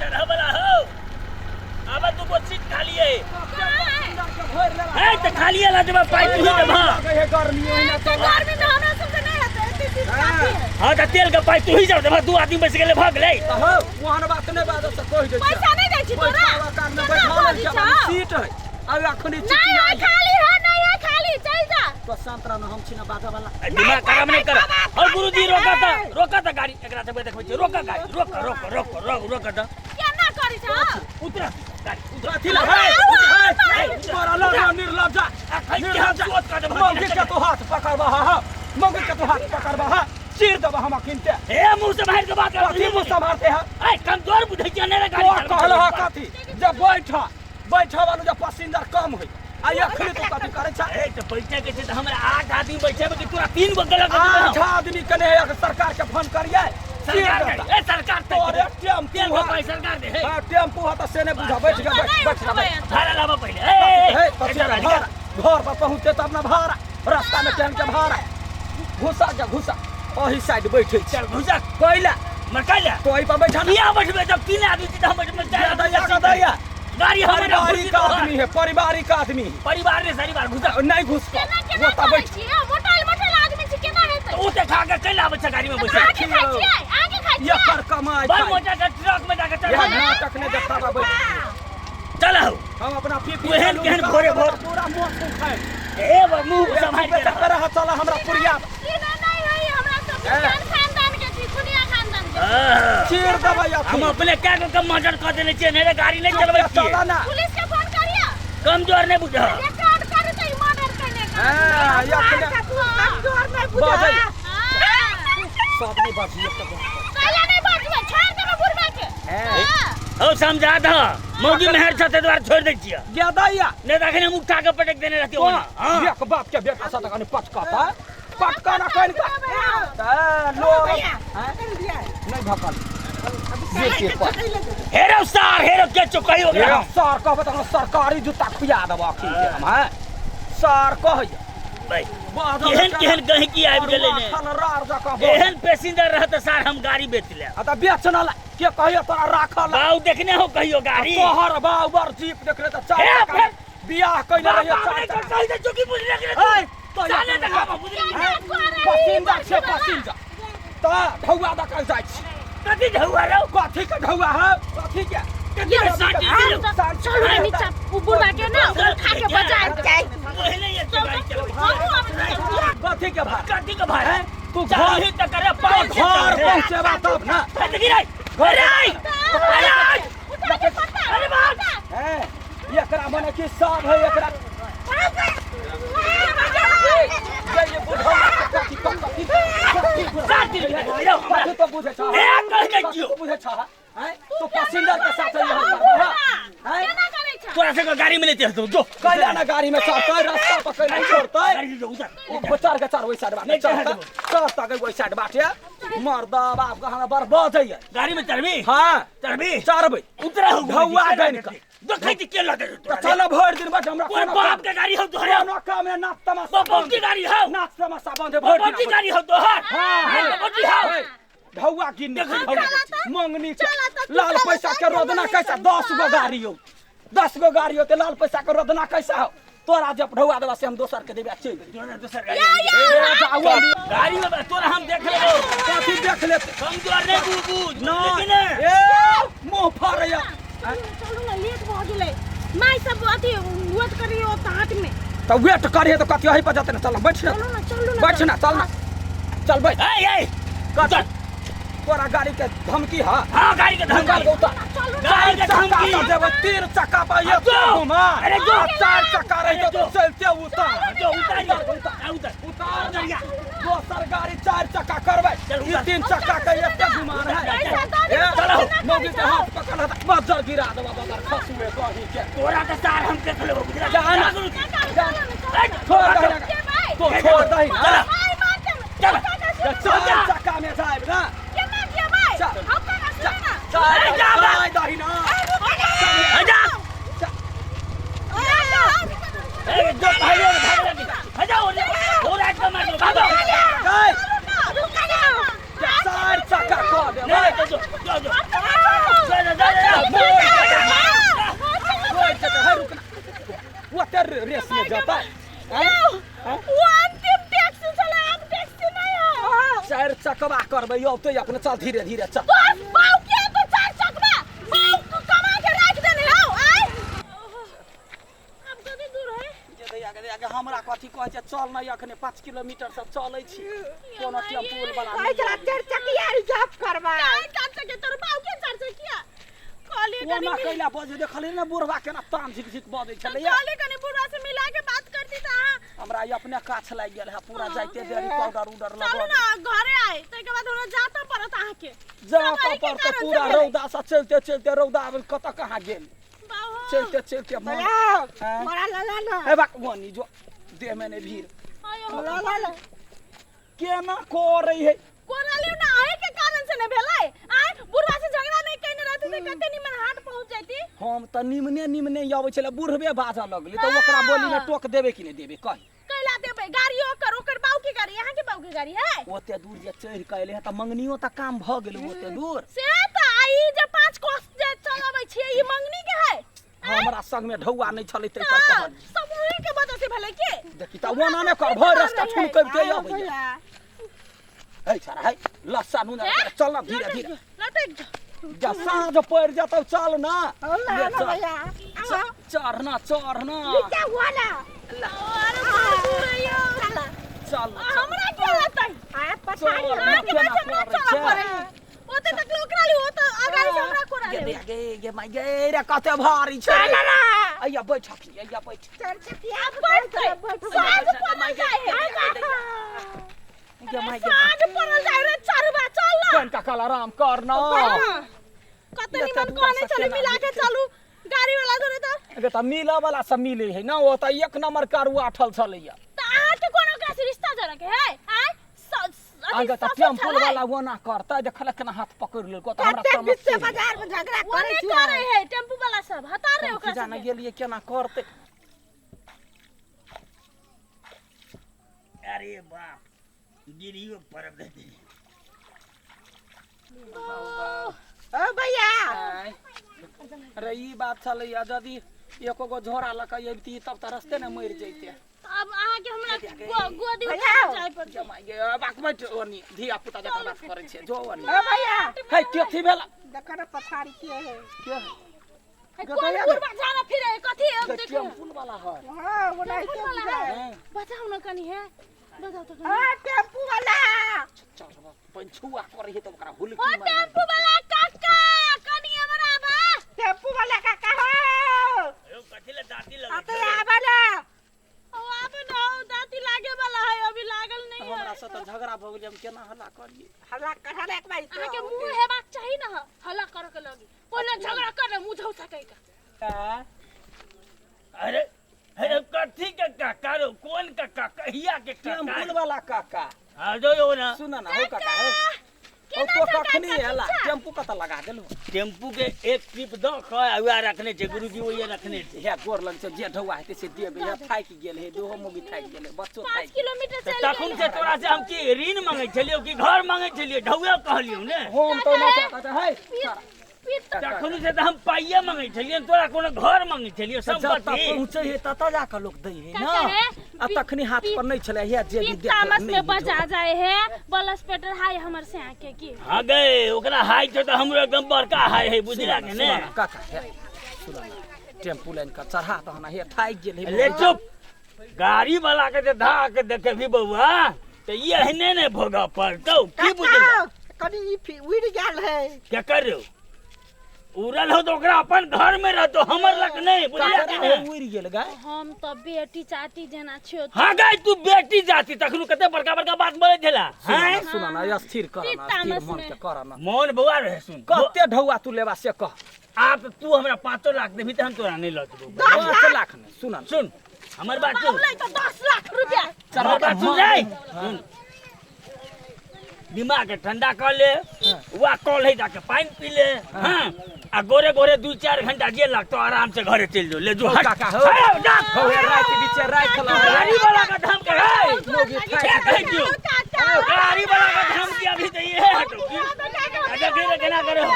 चढ़े वाला हो आब दू गो सीट खाली है है त खाली है ला देबा पाइ तू ही देबा। गर्मी ओहिना। तऽ गर्मी में हमरा सबके नहि हेतै, एते चीज काफी है। हां, त तेल के पाइ तू ही जाओ देबा। दू आदमी बैस गेले, भग गेलै। तऽ हौ, ओहन बात नहि बाजब तऽ कहि दै। पैसा नहि दै छी तोरा? कान में केना बैठा बजै छै छौ? सीट है अब अखनी। नहीं है खाली, है नहीं है खाली, चल जा। तो शांत रह, हम छी ना बाजऽ वाला। दिमाग खराब नहीं कर। और गुरुजी, रोका त, रोका त गाड़ी। एकरा सबके देखबै छी। रोका गाड़ी, रोक रोक रोक रोक रोक त। केना करै छौ? उतरा गाड़ी, उतरा। अथी ला है तोरा लड़ निर्लज्जा। अखन के हम सोच कर देबा। मौगी के तो हाथ पकड़बा? हा, मौगी के तो हाथ पकड़बा? हा, चीर देबा हम अखिन ते। हे, मुंह से बाहर के बात कर। कथी मुँह सम्हारते है? ऐ, कमजोर बुझै छियै ने रे गाड़ी तो चलबै। कहलह कथी जे बैठ बैठ वालू जे पैसेंजर कम होइ आ अखनी तू कथी करै छ? ए, त बैठे के छै त हमरा 8 आदमी बैठेबे कि तोरा 3 गो गलत? 8 आदमी के नहीं है, सरकार के फोन करिए। सरकार के, ए सरकार ते तोरे टेम्पू तेल के है। पाइ सरकार दे है। हाँ, टेम्पू है तऽ से नहीं बुझा। बैठ जा, बैठ बैठ जा, बैठ। भाड़ा लाबऽ पहिले। ए ए, हे ए, कथी चल, भाड़ा? घर पर पहुँचते तब ना भाड़ा, रास्ता में केहन के भाड़ा। घुसा जा, घुसा, ओही साइड बैठे छी। चल, घुसा। कैला? मर कैला तो एहि पर बैठा ना। किया बैठबे जब 3 आदमी छी त हम बैठबे 4 आदमी। दैया का दैया। गाड़ी हमरा पारिवारिक आदमी है, पारिवारिक आदमी है। परिवार रे सरिवार, घुसा। नहीं घुस केना केना वो तऽ करै बैठ। छियै? मोटाइल मोटाइल आदमी छी, केना हेतै? ओ ते खा के कैला आबै छै गाड़ी में बैठे? आगे खाइ छियै, आगे खाइ छियै। एकर कमाई बड़ खाइ। मोटा के ट्रक में जाके चढ़। यह नाटक नहीं देखाबा, बैठ। चल हौ। हम अपना पी पी एहन केहन भोरे भोर। पूरा मुंह सुखाय। ए, मुंह सम्हारि के रख। रह, चल हमरा पुरिया। ई नहि नहि है, हमरा सब विज्ञान खानदान के छी, दुनिया खानदान के। हाँ। चीर देबै हम अखन। अपने क्या गो के मर्डर कर देने छियै ने रे, गाड़ी नहीं चलबै छियै। चल ना। पुलिस के फोन करियो। कमजोर नहीं बुझ। रिकॉर्ड करू तऽ ई मर्डर केने का। हाँ, ये अपने- कमजोर नहि। बाजै। हाँ। सब नहीं बाजिए तऽ कैला नहि बाजबै? छोड़ि देबै बुढ़बा के। हाँ। हौ, समझा दह। मौगी मेहर छ तै दुआरे छोड़ि दै छियै। गे दैया। नहीं तऽ अखन हम उठा के पटक देने रहती ओना। हाँ। एक बाप के बेटा से कनि पटकता, पटका ना कनि का तऽ लोग हैं? नहीं भकल ये के पर। हेरो सार, हेरो के चुकाई ओकरा। ये सर कहबै तऽ हमरा सरकारी जूता खुआ देबऽ अखन के हम हैं सर कहैया। भाई, केहन केहन गहिकी आबि गेलै ने। एहन पैसेंजर रहत सार, हम गाड़ी बेच लेब। आ तऽ बेचना ला के कहियो तोरा राखल? बाऊ देखने हो कहियो गाड़ी? तोहर बाऊ बर जीप देखले तऽ चार हे, चक्का फेर- बियाह कइले रहियो। बाप चार रे, चक्का। कहि दे चुकी बुझले के रे ऐ, तू। तो साले देखाबऽ बुझली। हैं? पसिंजर छै, पसिंजर तऽ ढौआ दऽ के जाइ छी। कथी ढौआ रौ? कथी के ढौआ है, कथी के? कथी के साटी दियौ? चलू ने नीचा, उ बुढ़बा के ना उठा के बजा के। ओहने ये गाड़ी चलबै छै। हमहूँ आबै छी। कथी के भाड़ा? कथी के भाड़ा? तू घर घर ही तक करे पाँव से घर चढ़े। पहुँचेबा तब ना। अरे गिराई, अरे अरे उठा के पता। अरे बाप। हैं, एकरा मने कि सब है एकरा ये ये बुढ़वा के कथी कथी कथी साटी दियौ हमरा। कथी तो बुझे छह? ए, कहि दै छियौ। कथी तो बुझे छह हैं? तू पैसेंजर के साथ यहाँ करबा हैं? केना करै छौ? तोरा सबके गाड़ी में नहीं चढ़तौ, जो। कैला ना गाड़ी में चढ़तै? रास्ता पर कैला छोड़तै? गाड़ी जो उतर। ओ चढ़ के चढ़, ओहि साइड बाटे। नहीं चढ़ चढ़तै, देबो। चढ़तै के ओहि साइड बाटे। मर्दा बाप के हमरा बर्बाद होइए। गाड़ी में चढ़बी? हाँ। चढ़बी? चढ़बै। उतरा हो। ढौआ गनि कऽ। देखै छी के लगे तऽ चल, भरि दिन बैठ हमरा तोर कोनो बाप के गाड़ी हौ तोहरे? कोनो काम है? नाच तमाशा। बाप की गाड़ी हौ। नाच तमाशा बंद है भरि बाप की दिन। गाड़ी हौ तोहर? हाँ, हाँ, बाप की हौ। हे, ढौआ गिन देखो, मंगनी के चला तऽ तू लाल चला पैसा तऽ के रोदना कैसा? 10 गो गाड़ी हो, 10 गो गाड़ी हो ते लाल पैसा के रोदना कैसा हो? तोरा जब ढौआ देबा से हम दोसर के देबे, चलि। तोरा दोसर गाड़ी। ए, जाऊ। गाड़ी में तोरा हम देख लेबो। कथी देख लेते? कमजोर नहीं बुझ। ना। लेकिन ए, मुंह फाड़ैया। चलू, चलू ने, लेट भऽ गेलै। माय सब अथी वेट करियो हाथ में। तऽ वेट करिहे तऽ कथी एहि पर जेतै ने? चल बैठ ना। चलू ने, चलू ने। बैठ ना, चल ना, चल बैठ। ए ए। कथी तोरा गाड़ी के धमकी हा? हाँ, गाड़ी के निकाल धमकी। के उतार। चलू ने। गाड़ी के चक्का धमकी। तऽ देबै, 3 चक्का पर ये जो। घुमा। अरे जो। आ 4 चक्का रहितौ अरे तऽ जो। चलते उतार। जो उतार, उतार। उतार। उतार। उतार। दोसर गाड़ी 4 चक्का करबै। चल, ई उतार। 3 चक्का के एते गुमान है? पैसा दऽ ए, दियौ। चलो। मौगी के हाथ पकड़ हता बज्जर गिरा देबा बगर खसुए कहीं के। तोरा के सार हम देख लेबो, बुझला? जा ना। गुरु। जा। ए, छोड़ दही ना। के भाई? तो छोड़ दही ना। चल। माय मारते। चल। जे 4 चक्का में जायब ना। केना जेबै? चल। हम केना, सुन ना। चार ए, जा बा। जाय दही ना। ए, जा। ए, जो भाई रे, भाग लगी। ए, जाओ रे। हो रात का मार दो, भागो। जाय। 4 चक्का कऽ देबै। नहीं, तो जो जो जो जो जो जो जो। जेतै? यौ, ओ अंतिम टैक्सी छलै, आब टैक्सी नहि है। चारि चकवा करबै औतै अपने। चल धीरे धीरे चल। बस बाऊ के तो चार चकवा बाऊ को कमा के राख देने हौ। आय अब कते दूर है? जे दैया के दैया के, हमरा कथी कहै छै? चल नहि, अखने 5 किलोमीटर से चलै छी, कोनो टेम्पू वाला कहै छला चारि चकिया रिजर्व करबै। काय चार चकिया? तोर बाऊ के चार चकिया कहलिए कनी ओना कैला बजे देखलियै ने बुढ़वा केना तान झिक झिक बजै छलैया। कहलिए कनी बुढ़वा से मिला के बात करती त अहाँ। हमरा ई अपने काछ लागि गेल है पूरा। जाइते देरी पाउडर उडर चलू लगल ना घरे आए, ताहिके बाद हमरा जाता पड़त अहाँके। जा सब एहि के पर तऽ कारण से पूरा भेलै। रौदा से चलते चलते रौदा आबि कतऽ कहाँ गेल। बाबू चलते चलते मन भैया आँय? मोरा लला ना। हे बाक वनी जो देह में नहीं भीड़। आयो। लला ला। केना करै है? कोना लिउ ना, अही के कारण से ने भेलै। आय बुढ़वा से झगड़ा नहीं कइने रहती त कते निमन हाट पहुंच जाती। हम तऽ निमने निमने अबै छलै, बुढ़बे बाजऽ लगलै तऽ ओकरा बोली में टोक देबै कि नहि देबै कही? कैला देबै? गाड़ी ओकर, ओकर बाऊ के गाड़ी, अहाँ के बाऊ के गाड़ी है? ओते दूर जे चढ़ि कऽ एलै हँ तऽ मंगनियो तऽ काम भऽ गेलै ओते दूर। से तऽ आई जे 5 कोस जे चलबै छियै, ई मंगनी के है? हमरा संग में ढौआ नहि छलै ताहि पर कहलियै। सब वही के वजह से भेलै के? देखी तऽ ओना नहि कर, भरि रास्ता ठुनकबिते अबैया। भैया है छाड़ा है लस्सा नून। चल ना धीरे धीरे। लटक जाओ। जा साँझ पड़ि जेतौ, चल ना। ला ले ला चल। भैया। चढ़ना चढ़ना। नीचा हुआ ना। अरे बड़ दूर है यौ। चल ना, चल। हमरा के लगतै? आ पछाड़ी। चल। अहाँ के केना बात हमरा करै चलऽ छै? पड़ै ओते तक ओकरा लिए, ओते अगाडि से हमरा कोरा गे लेबै। गे गे माय गे रे, कते भारी छै रे। अइया बैठ अखनी, अइया बैठ। चारि चकिया। आब बैठतै? साँझ पड़ल जाइ है। गे माय गे। साँझ पड़ल जाइ रे चढ़बा, चल ना। कनिका काल आराम कर न। कते ये निमन तऽ कहने दूर चलू, से मिला के चलू गाड़ी वाला जोरे तऽ। गे तऽ मिलऽ वाला सब मिलै है ना, ओ तऽ एक नंबर कारू आठल छलैया। तऽ अहाँके कोनो ओकरा से रिश्ता जोड़े के है? आय अथी आगे तऽ ससुर टेम्पू छलै? वाला ओना करतै, देखल केना हाथ पकड़ि लेलको तऽ हमरा कते तमस बीच चढ़ि गेल। बाजार में झगड़ा ओ करै नहि छियै। करे है टेम्पू वाला सब हतार रहे हम ओकरा की जाने सबके। गेलियै केना करतै। अरे बाप, गिरियो परब दे। ओ भैया। आँय। अरे ई बात छलैया, यदि एको गो झोरा लऽ कऽ अबिती तब तऽ रस्ते ने मरि जैते। अब अहाँके हमरा गोदी भैया। उठा जाय पड़तै। जमाइ गे बाक बैठ ओनी, धिया पुता जकाँ बात करै छै, जो ओनी। ओ भैया। हे केथी भेला? देखो ना पछाड़ी के है। के है? है, कोन बुढ़बा जाना फिरे है, कथी है? के देखियौ। टेम्पुल वाला है। हाँ वो नहीं टेम्पू तो वाला बुझाए। है। बचाउ न कनी है, बचाउ तऽ कनी। हाँ टेम्पू वाला। चल पंछुआ करै है तऽ ओकरा हुलकी ओ मारि। टेम्पू वाला काका, कनी हमरा आबा। टेम्पू वाला काका हो। यौ, कथी लए दाँती आ लगै तो छै? आबा ना। ओ आबे न, ओ दाँती लागे वाला है, अभी लागल नहीं है। हमरा से तऽ झगड़ा भऽ गेलै, हम केना हल्ला करियै? हल्ला कर एक बारी तो। अहाँके मुँह हेबाक चाही न हल्ला करऽ के लगी, पहिने झगड़ा कर ने मुँह झौसा कहि कऽ। अरे अरे, कथी के काका रो? कोन काका? कहिया के काका? टेम्पुल वाला काका। हाँ जो यो ना। सुन ना हौ काका, हौ। केना हौ तो छै कखनी काका, एला? ठीक छै? टेम्पू कतऽ लगा देलhu? टेम्पू के एक ट्रिप दऽ कऽ आ वएह रखने छै गुरुजी, ओहिए रखने छै। हे गोर लग छै, जे ढौआ हेतै से देबै। हे थाकि गेल हे, दोहो मोगी थाकि गेल हे, बच्चो 5 थाकि गेल। किलोमीटर तऽ चलि तखन गेल। से तोरा से हम की ऋण मंगै छलियौ कि घर मंगै छलियौ? ढौआ कहलियौ ने। हम तऽ नहि कहते है। पीत तखन से तऽ हम पाइए मंगै छलियै, तोरा कोनो घर मंगै छलियौ? जतऽ सम्पत्ति पहुँचे है ततऽ जाकऽ लोक दै है काका ना। हे, आ तखनी हाथ पर नहि छलै, हे जे भी पीत देखलक तामस नहि में बुझल। बजा जाए है बलस पेटर हाय हमर से आके की। हाँ गए, ओकरा हाइ छै तऽ हमरो एकदम बड़का हाइ है, बुझला कि सुन ने? ना काका, हे सुन ना, टेम्पू लाइन के चढ़ा तहन, हे थाकि गेल हे। ले चुप, गाड़ी वाला के जे धाक देखेबी बौआ तऽ ई एहने ने भोगऽ पड़तौ की, बुझल? काका कनी ई उड़ गेल है। केकर रौ उड़ल हो? तऽ ओकरा अपन घर में रहतो, हमर लग नहीं, बुझलियै कि काका ने? उड़ि गेल गाय। हम तऽ बेटी चाटी जेना छियो। हाँ गाय, तू बेटी जाति तखनो कते बड़का बड़का बात बोलै छला हैं। सुन ना, स्थिर कर ना, स्थिर तामस मन में। के कर ना। मोन बौआ रहे, सुन। कते ढौआ तू लेबा से कह। आप तू हमरा 5 लाख देबही तऽ हम तोरा नहीं लऽ जेबौ। 5 लाख नहि, सुन ना। सुन हमर बात सुन। बाबू तऽ 10 लाख रुपया। हमर बात सुन रे, सुन, दिमाग के ठंडा कर ले, वा कल है जाके पानि पी ले। हाँ, आ गोरे गोरे 2-4 घंटा जे लगतो आराम से घरे चलि जो, ले जो। हौ हट। काका, हौ। हट, जा। हौ हे राति बीचे राखि तू लह। गाड़ी वाला का धम के है। मोगी क्या थाकि कहै छियौ? गाड़ी वाला का धम के अभी तो ये हटो की? अच्छा, फिर केना करे हो?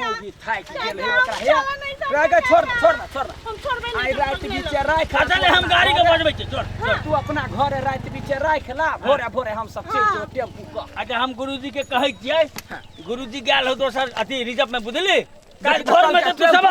मौगी थाकि गेल है चाचा, ओकरा हे। चलो नहीं सब रह गे, छोड़ छोड़ ना, छोड़ ना। हम छोड़बे नहीं आइ तो राति पकड़े बीचे राखि अच्छा ले हम गाड़ी के बजबै छी, छोड़ छोड़। तू अपना घरे राति बीचे राखि ला, भोरे भोरे हम सब चलि जेबै टेम्पू कऽ। अच्छा हम गुरुजी के कहै छियै, गुरुजी गेल हो दोसर अथी रिजर्व में, बुझली? काल्हि भोर में तऽ तू सब